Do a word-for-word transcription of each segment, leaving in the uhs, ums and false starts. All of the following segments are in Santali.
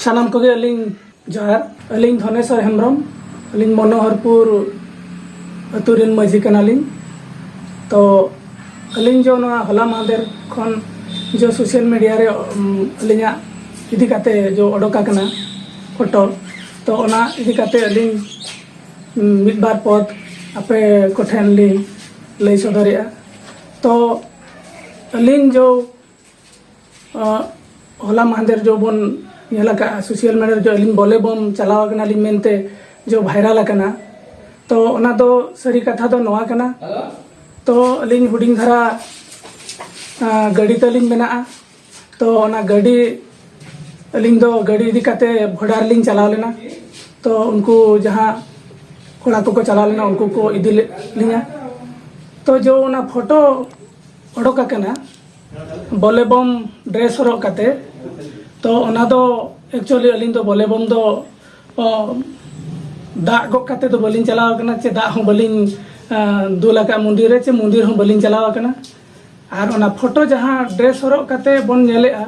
ᱥᱟᱱᱟᱢ ᱠᱚᱜᱮ ᱟᱹᱞᱤᱧ ᱡᱚᱦᱟᱨ᱾ ᱟᱹᱞᱤᱧ ᱫᱷᱚᱱᱮᱥᱣᱚᱨ ᱦᱮᱢᱵᱨᱚᱢ, ᱟᱹᱞᱤᱧ ᱢᱚᱱᱳᱦᱚᱨᱯᱩᱨ ᱟᱹᱛᱩ ᱨᱮᱱ ᱢᱟᱹᱡᱷᱤ ᱠᱟᱱᱟᱞᱤᱧ᱾ ᱛᱚ ᱟᱹᱞᱤᱧ ᱡᱚ ᱱᱚᱣᱟ ᱦᱚᱞᱟ ᱢᱟᱦᱫᱮᱨ ᱠᱷᱚᱱ ᱡᱚ ᱥᱳᱥᱟᱞ ᱢᱤᱰᱤᱭᱟ ᱨᱮ ᱩᱢ, ᱟᱹᱞᱤᱧᱟᱜ ᱤᱫᱤ ᱠᱟᱛᱮ ᱡᱚ ᱚᱰᱚᱠ ᱟᱠᱟᱱᱟ ᱯᱷᱳᱴᱳ, ᱛᱚ ᱚᱱᱟ ᱤᱫᱤ ᱠᱟᱛᱮ ᱟᱹᱞᱤᱧ ᱩᱢ, ᱢᱤᱫ ᱵᱟᱨ ᱯᱚᱫ ᱟᱯᱮ ᱠᱚᱴᱷᱮᱱ ᱞᱤᱧ ᱞᱟᱹᱭ ᱥᱚᱫᱚᱨᱮᱜᱼᱟ᱾ ᱛᱚ ᱟᱹᱞᱤᱧ ᱡᱚ ᱟᱸ, ᱦᱚᱞᱟ ᱢᱟᱦᱫᱮᱨ ᱡᱚ ᱵᱚᱱ ᱧᱮᱞ ᱟᱠᱟᱫᱼᱟ ᱥᱳᱥᱟᱞ ᱢᱤᱰᱤᱭᱟ ᱨᱮ ᱡᱚ ᱟᱹᱞᱤᱧ ᱵᱚᱞᱮ ᱵᱚᱢ ᱪᱟᱞᱟᱣ ᱟᱠᱟᱱᱟᱞᱤᱧ ᱢᱮᱱᱛᱮ ᱡᱚ ᱵᱷᱟᱭᱨᱟᱞ ᱟᱠᱟᱱᱟ᱾ ᱛᱚ ᱚᱱᱟ ᱫᱚ ᱥᱟᱹᱨᱤ ᱠᱟᱛᱷᱟ ᱫᱚ ᱱᱚᱣᱟ ᱠᱟᱱᱟ᱾ ᱛᱚ ᱟᱹᱞᱤᱧ ᱦᱩᱰᱤᱧ ᱫᱷᱟᱨᱟ ᱟᱸ, ᱜᱟᱹᱰᱤ ᱛᱟᱹᱞᱤᱧ ᱢᱮᱱᱟᱜᱼᱟ᱾ ᱛᱚ ᱚᱱᱟ ᱜᱟᱹᱰᱤ ᱟᱹᱞᱤᱧ ᱫᱚ ᱜᱟᱹᱰᱤ ᱤᱫᱤ ᱠᱟᱛᱮ ᱵᱷᱚᱰᱟᱨ ᱞᱤᱧ ᱪᱟᱞᱟᱣ ᱞᱮᱱᱟ᱾ ᱛᱚ ᱩᱱᱠᱩ ᱡᱟᱦᱟᱸ ᱠᱚᱲᱟ ᱠᱚᱠᱚ ᱪᱟᱞᱟᱣ ᱞᱮᱱᱟ ᱩᱱᱠᱩ ᱠᱚ ᱤᱫᱤ ᱞᱮᱫ ᱞᱤᱧᱟ᱾ ᱛᱚ ᱡᱚ ᱚᱱᱟ ᱯᱷᱳᱴᱳ ᱚᱰᱚᱠ ᱟᱠᱟᱱᱟ ᱵᱚᱞᱮ ᱵᱚᱢ ᱰᱨᱮᱥ ᱦᱚᱨᱚᱜ ᱠᱟᱛᱮ᱾ ᱛᱚ ᱚᱱᱟ ᱫᱚ ᱮᱠᱪᱩᱭᱮᱞᱤ ᱟᱹᱞᱤᱧ ᱫᱚ ᱵᱚᱞᱮ ᱵᱚᱢ ᱫᱚ ᱚ, ᱫᱟᱜ ᱜᱚᱜ ᱠᱟᱛᱮ ᱫᱚ ᱵᱟᱹᱞᱤᱧ ᱪᱟᱞᱟᱣ ᱟᱠᱟᱱᱟ, ᱪᱮ ᱫᱟᱜ ᱦᱚᱸ ᱵᱟᱹᱞᱤᱧ ᱟᱸ, ᱫᱩᱞ ᱟᱠᱟᱫ ᱢᱚᱱᱫᱤᱨ ᱨᱮ, ᱪᱮ ᱢᱚᱱᱫᱤᱨ ᱦᱚᱸ ᱵᱟᱹᱞᱤᱧ ᱪᱟᱞᱟᱣ ᱟᱠᱟᱱᱟ᱾ ᱟᱨ ᱚᱱᱟ ᱯᱷᱳᱴᱳ ᱡᱟᱦᱟᱸ ᱰᱨᱮᱥ ᱦᱚᱨᱚᱜ ᱠᱟᱛᱮ ᱵᱚᱱ ᱧᱮᱞᱮᱜᱼᱟ,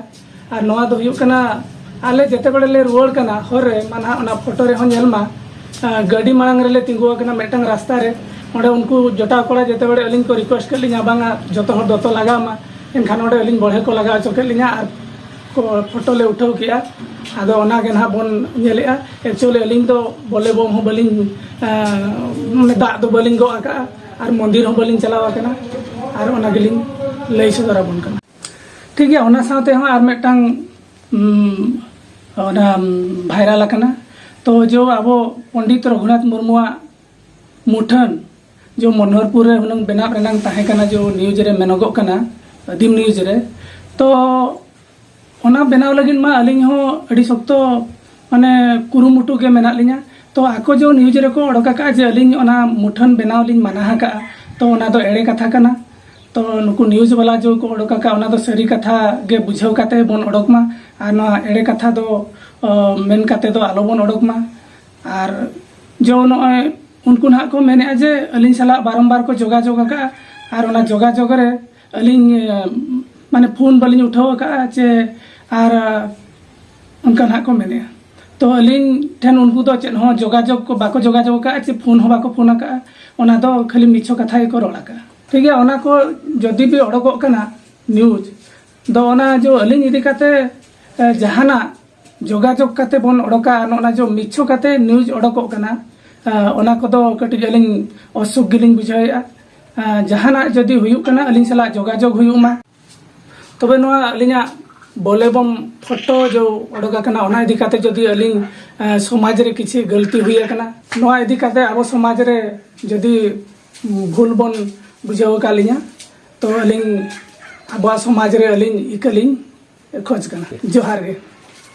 ᱟᱨ ᱱᱚᱣᱟ ᱫᱚ ᱦᱩᱭᱩᱜ ᱠᱟᱱᱟ ᱟᱞᱮ ᱡᱮᱛᱮ ᱵᱮᱲᱮ ᱞᱮ ᱨᱩᱣᱟᱹᱲ ᱠᱟᱱᱟ ᱦᱚᱨ ᱨᱮ ᱢᱟ ᱱᱟᱦᱟᱜ ᱚᱱᱟ ᱯᱷᱳᱴᱳ ᱨᱮᱦᱚᱸ ᱧᱮᱞ ᱢᱟ, ᱟᱸ, ᱜᱟᱹᱰᱤ ᱢᱟᱲᱟᱝ ᱨᱮᱞᱮ ᱛᱤᱸᱜᱩ ᱟᱠᱟᱱᱟ ᱢᱤᱫᱴᱟᱝ ᱨᱟᱥᱛᱟ ᱨᱮ᱾ ᱚᱸᱰᱮ ᱩᱱᱠᱩ ᱡᱚᱴᱟᱣ ᱠᱚᱲᱟ ᱡᱮᱛᱮ ᱵᱮᱲᱮ ᱟᱹᱞᱤᱧ ᱠᱚ ᱨᱤᱠᱩᱭᱮᱥᱴ ᱠᱮᱫ ᱞᱤᱧᱟ, ᱵᱟᱝᱟ ᱡᱚᱛᱚ ᱦᱚᱲ ᱫᱚᱛᱚ ᱞᱟᱜᱟᱣ ᱢᱟ, ᱮᱱᱠᱷᱟᱱ ᱚᱸᱰᱮ ᱟᱹᱞᱤᱧ ᱵᱚᱲᱦᱮ ᱠᱚ ᱞᱟᱜᱟᱣ ᱦᱚᱪᱚ ᱠᱮᱫ ᱞᱤᱧᱟ ᱟᱨ ᱠᱚ ᱯᱷᱳᱴᱳ ᱞᱮ ᱩᱴᱷᱟᱹᱣ ᱠᱮᱜᱼᱟ᱾ ᱟᱫᱚ ᱚᱱᱟ ᱜᱮ ᱱᱟᱦᱟᱜ ᱵᱚᱱ ᱧᱮᱞᱮᱜᱼᱟ᱾ ᱮᱠᱪᱩᱭᱮᱞᱤ ᱟᱹᱞᱤᱧ ᱫᱚ ᱵᱚᱞᱮ ᱵᱚᱢ ᱦᱚᱸ ᱵᱟᱹᱞᱤᱧ, ᱟᱸ, ᱢᱟᱱᱮ ᱫᱟᱜ ᱫᱚ ᱵᱟᱹᱞᱤᱧ ᱜᱚᱜ ᱟᱠᱟᱜᱼᱟ ᱟᱨ ᱢᱚᱱᱫᱤᱨ ᱦᱚᱸ ᱵᱟᱹᱞᱤᱧ ᱪᱟᱞᱟᱣ ᱟᱠᱟᱱᱟ᱾ ᱟᱨ ᱚᱱᱟ ᱜᱮᱞᱤᱧ ᱞᱟᱹᱭ ᱥᱚᱫᱚᱨ ᱟᱵᱚᱱ ᱠᱟᱱᱟ᱾ ᱴᱷᱤᱠ ᱜᱮᱭᱟ, ᱚᱱᱟ ᱥᱟᱶᱛᱮ ᱦᱚᱸ ᱟᱨ ᱢᱤᱫᱴᱟᱝ, ᱩᱢ, ᱚᱱᱟ, ᱩᱢ, ᱵᱷᱟᱭᱨᱟᱞ ᱟᱠᱟᱱᱟ᱾ ᱛᱚ ᱡᱚ ᱟᱵᱚ ᱯᱚᱱᱰᱤᱛ ᱨᱚᱜᱷᱩᱱᱟᱛᱷ ᱢᱩᱨᱢᱩᱣᱟᱜ ᱢᱩᱴᱷᱟᱹᱱ ᱡᱚ ᱢᱚᱱᱳᱦᱚᱨᱯᱩᱨ ᱨᱮ ᱦᱩᱱᱟᱹᱝ ᱵᱮᱱᱟᱣ ᱨᱮᱱᱟᱝ ᱛᱟᱦᱮᱸ ᱠᱟᱱᱟ, ᱡᱚ ᱱᱤᱭᱩᱡᱽ ᱨᱮ ᱢᱮᱱᱚᱜᱚᱜ ᱠᱟᱱᱟ, ᱟᱹᱫᱤᱢ ᱱᱤᱭᱩᱡᱽ ᱨᱮ᱾ ᱛᱚ ᱚᱱᱟ ᱵᱮᱱᱟᱣ ᱞᱟᱹᱜᱤᱫ ᱢᱟ ᱟᱹᱞᱤᱧ ᱦᱚᱸ ᱟᱹᱰᱤ ᱥᱚᱠᱛᱚ ᱢᱟᱱᱮ ᱠᱩᱨᱩᱢᱩᱴᱩ ᱜᱮ ᱢᱮᱱᱟᱜ ᱞᱤᱧᱟ᱾ ᱛᱚ ᱟᱠᱚ ᱡᱚ ᱱᱤᱭᱩᱡᱽ ᱨᱮᱠᱚ ᱚᱰᱚᱠ ᱟᱠᱟᱫᱼᱟ ᱡᱮ ᱟᱹᱞᱤᱧ ᱚᱱᱟ ᱢᱩᱴᱷᱟᱹᱱ ᱵᱮᱱᱟᱣ ᱞᱤᱧ ᱢᱟᱱᱟ ᱟᱠᱟᱫᱼᱟ, ᱛᱚ ᱚᱱᱟ ᱫᱚ ᱮᱲᱮ ᱠᱟᱛᱷᱟ ᱠᱟᱱᱟ᱾ ᱛᱚ ᱱᱩᱠᱩ ᱱᱤᱭᱩᱡᱽ ᱵᱟᱞᱟ ᱡᱚ ᱠᱚ ᱚᱰᱚᱠ ᱟᱠᱟᱫᱼᱟ, ᱚᱱᱟ ᱫᱚ ᱥᱟᱹᱨᱤ ᱠᱟᱛᱷᱟ ᱜᱮ ᱵᱩᱡᱷᱟᱹᱣ ᱠᱟᱛᱮ ᱵᱚᱱ ᱚᱰᱚᱠ ᱢᱟ, ᱟᱨ ᱱᱚᱣᱟ ᱮᱲᱮ ᱠᱟᱛᱷᱟ ᱫᱚ, ᱚ, ᱢᱮᱱ ᱠᱟᱛᱮ ᱫᱚ ᱟᱞᱚ ᱵᱚᱱ ᱚᱰᱚᱠ ᱢᱟ᱾ ᱟᱨ ᱡᱚ ᱱᱚᱜᱼᱚᱭ ᱩᱱᱠᱩ ᱱᱟᱦᱟᱜ ᱠᱚ ᱢᱮᱱᱮᱫᱼᱟ ᱡᱮ ᱟᱹᱞᱤᱧ ᱥᱟᱞᱟᱜ ᱵᱟᱨᱚᱢᱵᱟᱨ ᱠᱚ ᱡᱳᱜᱟᱡᱳᱜᱽ ᱟᱠᱟᱫᱼᱟ, ᱟᱨ ᱚᱱᱟ ᱡᱳᱜᱟᱡᱳᱜᱽ ᱨᱮ ᱟᱹᱞᱤᱧ, ᱮ, ᱢᱟᱱᱮ ᱯᱷᱳᱱ ᱵᱟᱹᱞᱤᱧ ᱩᱴᱷᱟᱹᱣ ᱟᱠᱟᱫᱼᱟ, ᱪᱮ ᱟᱨ, ᱮ, ᱚᱱᱠᱟ ᱱᱟᱦᱟᱜ ᱠᱚ ᱢᱮᱱᱮᱜᱼᱟ᱾ ᱛᱚ ᱟᱹᱞᱤᱧ ᱴᱷᱮᱱ ᱩᱱᱠᱩ ᱫᱚ ᱪᱮᱫ ᱦᱚᱸ ᱡᱳᱜᱟᱡᱳᱜᱽ ᱠᱚ ᱵᱟᱠᱚ ᱡᱳᱜᱟᱡᱳᱜᱽ ᱟᱠᱟᱫᱼᱟ, ᱪᱮ ᱯᱷᱳᱱ ᱦᱚᱸ ᱵᱟᱠᱚ ᱯᱷᱳᱱ ᱟᱠᱟᱫᱼᱟ᱾ ᱚᱱᱟ ᱫᱚ ᱠᱷᱟᱹᱞᱤ ᱢᱤᱪᱷᱚ ᱠᱟᱛᱷᱟ ᱜᱮᱠᱚ ᱨᱚᱲ ᱟᱠᱟᱫᱼᱟ᱾ ᱴᱷᱤᱠ ᱜᱮᱭᱟ, ᱚᱱᱟ ᱠᱚ ᱡᱩᱫᱤ ᱵᱤ ᱚᱰᱚᱠᱚᱜ ᱠᱟᱱᱟ ᱱᱤᱭᱩᱡᱽ, ᱫᱚ ᱚᱱᱟ ᱡᱚ ᱟᱹᱞᱤᱧ ᱤᱫᱤ ᱠᱟᱛᱮ, ᱮ, ᱡᱟᱦᱟᱱᱟᱜ ᱡᱳᱜᱟᱡᱳᱜᱽ ᱠᱟᱛᱮ ᱵᱚᱱ ᱚᱰᱚᱠᱟ, ᱟᱨ ᱱᱚᱜᱼᱚ ᱱᱟ ᱡᱚ ᱢᱤᱪᱷᱚ ᱠᱟᱛᱮ ᱱᱤᱭᱩᱡᱽ ᱚᱰᱚᱠᱚᱜ ᱠᱟᱱᱟ, ᱮ, ᱚᱱᱟ ᱠᱚᱫᱚ ᱠᱟᱹᱴᱤᱡ ᱟᱹᱞᱤᱧ ᱚᱥᱩᱠ ᱜᱮᱞᱤᱧ ᱵᱩᱡᱷᱟᱹᱣᱮᱫᱼᱟ᱾ ᱮ, ᱡᱟᱦᱟᱱᱟᱜ ᱡᱩᱫᱤ ᱦᱩᱭᱩᱜ ᱠᱟᱱᱟ, ᱟᱹᱞᱤᱧ ᱥᱟᱞᱟᱜ ᱡᱳᱜᱟᱡᱳᱜᱽ ᱦᱩᱭᱩᱜ ᱢᱟ᱾ ᱛᱚᱵᱮ ᱱᱚᱣᱟ ᱟᱹᱞᱤᱧᱟᱜ ᱵᱚᱞᱮ ᱵᱚᱢ ᱯᱷᱳᱴᱳ ᱡᱚ ᱚᱰᱚᱠ ᱟᱠᱟᱱᱟ, ᱚᱱᱟ ᱤᱫᱤ ᱠᱟᱛᱮ ᱡᱩᱫᱤ ᱟᱹᱞᱤᱧ, ᱮ, ᱥᱚᱢᱟᱡᱽ ᱨᱮ ᱠᱤᱪᱷᱤ ᱜᱟᱹᱞᱛᱤ ᱦᱩᱭ ᱟᱠᱟᱱᱟ, ᱱᱚᱣᱟ ᱤᱫᱤ ᱠᱟᱛᱮ ᱟᱵᱚ ᱥᱚᱢᱟᱡᱽ ᱨᱮ ᱡᱩᱫᱤ ᱵᱷᱩᱞ ᱵᱚᱱ ᱵᱩᱡᱷᱟᱹᱣ ᱟᱠᱟᱫ ᱞᱤᱧᱟ, ᱛᱚ ᱟᱹᱞᱤᱧ ᱟᱵᱚᱣᱟᱜ ᱥᱚᱢᱟᱡᱽ ᱨᱮ ᱟᱹᱞᱤᱧ ᱤᱠᱟᱹ ᱞᱤᱧ ᱠᱷᱚᱡᱽ ᱠᱟᱱᱟ᱾ ᱡᱚᱦᱟᱨ ᱜᱮ᱾